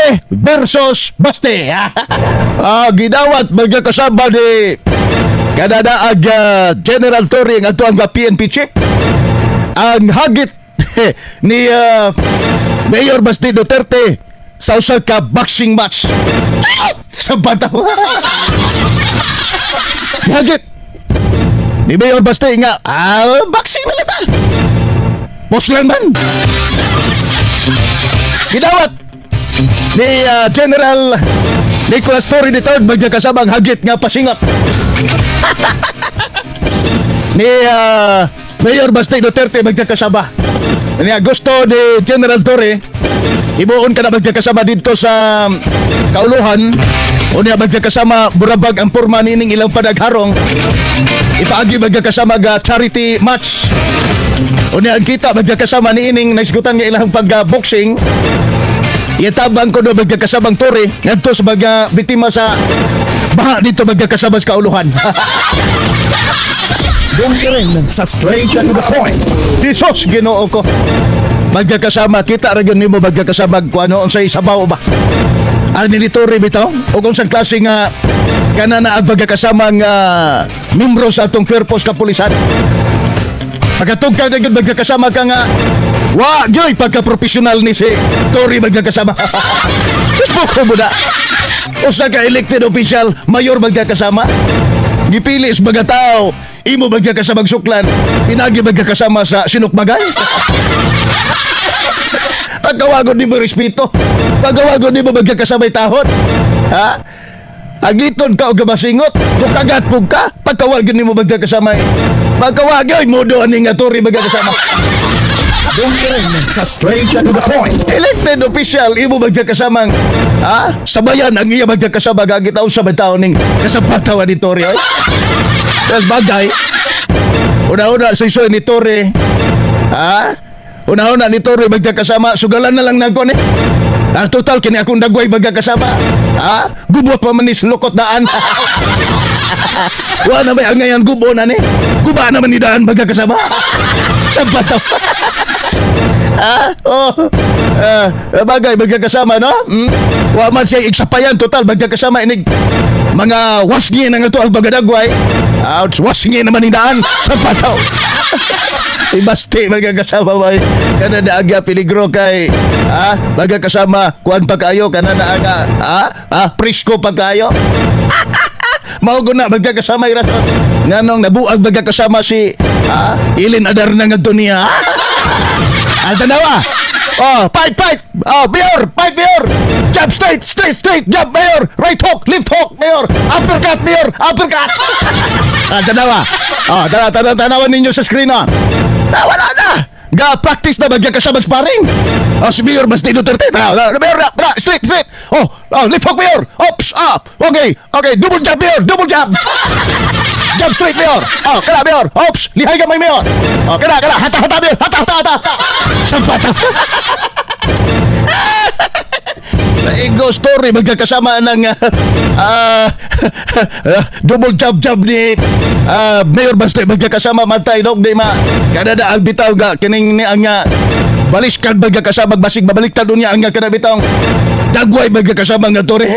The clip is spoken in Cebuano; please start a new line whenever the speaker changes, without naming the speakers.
Torre versus Baste. Gidawat magkakasama ni kanana ang General Torre ang ato ang PNP chief. Ang hagit ni Mayor Basti Duterte sa usa ka boxing match. Sa bata. Hagit ni Mayor Baste nga, boxing na lang ta. Poslan man. Gidawat ni General Nicolas Torre ni Third magkakasamang hagit nga pasingot ni Mayor Baste Duterte magkakasama. Ni gusto ni General Torre ibuon ka na magkakasama dito sa kauluhan. Unya magkakasama burabag ang porma nining ilang panagharong, ipaagi magkakasama ga charity match. Unya ang kita magkakasama niining naisgutan nga ilang pag-boxing, itabang ko do magkakasamang Torre ngadto sa mga biktima sa baha dito magkakasama sa kauluhan.
Dongeren sa Straight to the Point.
Jesus, Ginoo ko. Magkakasama kita ra gyud nimo magkakasama kung ano unsay sabaw ba. Ang ni Torre bitaw o kung sa klase nga kana na ang pagkakasama nga membro sa atong kwerpo sa kapulisan. Pagkatugkad na gyud magkakasama ka nga wa gyoy pagka-professional ni si Torre magkakasama. Diyos ko mo na. Usa ka elected official, mayor magkakasama. Gipili sa mga tao, imo magkakasama suklan, pinagi magkakasama sa sinukbagay. Pagkawagon ni mo respeto. Pagkawagon ni mo magkakasamay tahon. Ha? Agiton ka og masingot, mukagat pug ka, pagkawagon ni mo magkakasamay. Pagkawagon mo do ani nga Torre magkakasama.
Dongeren sa Straight to the Point.
Elected official, imo magkakasamang ha? Sabayan ang iya magkakasama gagitaw sa bataw ning kasapatawa ni Torre. Oy. Tas bagay. Una-una sa iso ni Torre. Ha? Una-una ni Torre magkakasama, sugalan na lang nako ni. Ah, total kini akong dagway magkakasama. Ha? Gubo pa man ni lukot daan. Wa na may angayan gubo na ni. Guba naman ni daan magkakasama. Sa bataw. Ah, oh. Bagay magkakasama, no? Wa man siya igsapayan, total magkakasama inig mga wasngi na nga to ang bagadagway. Ouch, wasngi naman ni daan sa bataw. Ibasti magkakasama bay. Kana na agya peligro kay magkakasama kuan pa kayo kana na aga presko pa kayo. Mao na magkakasama irason. Nganong nabuag magkakasama si Ilin Adarna nga niya. Ang tanawa. Oh, fight, fight. Oh, Mayor, fight, Mayor. Jab straight, straight, straight. Jab, Mayor. Right hook, left hook, Mayor. Uppercut, Mayor. Uppercut. Tanawa. Oh, tanawa, tanawa, tanawa ninyo sa screen, oh. Ah, wala na. Ga practice na magkakasama sparring. Oh, si Mayor Basti Duterte. Tanawa, Mayor, na, straight, straight. Oh, left hook, Mayor. Oops, up. Okay. Double jab, Mayor. Double jab. Jab straight, Mayor. Oh, kana, Mayor. Oops, lihay gamay, Mayor. Oh, kana, kana. Hata, hata, Mayor. Hata, hata, hata. Sampata. Ego story magkakasama ng double jab jab ni Mayor Baste magkakasama matay dog di ma kanada ang bitaw ga kining ni ang baliskan magkakasama basig babaliktad niya ang kana bitaw dagway magkakasama nga tore.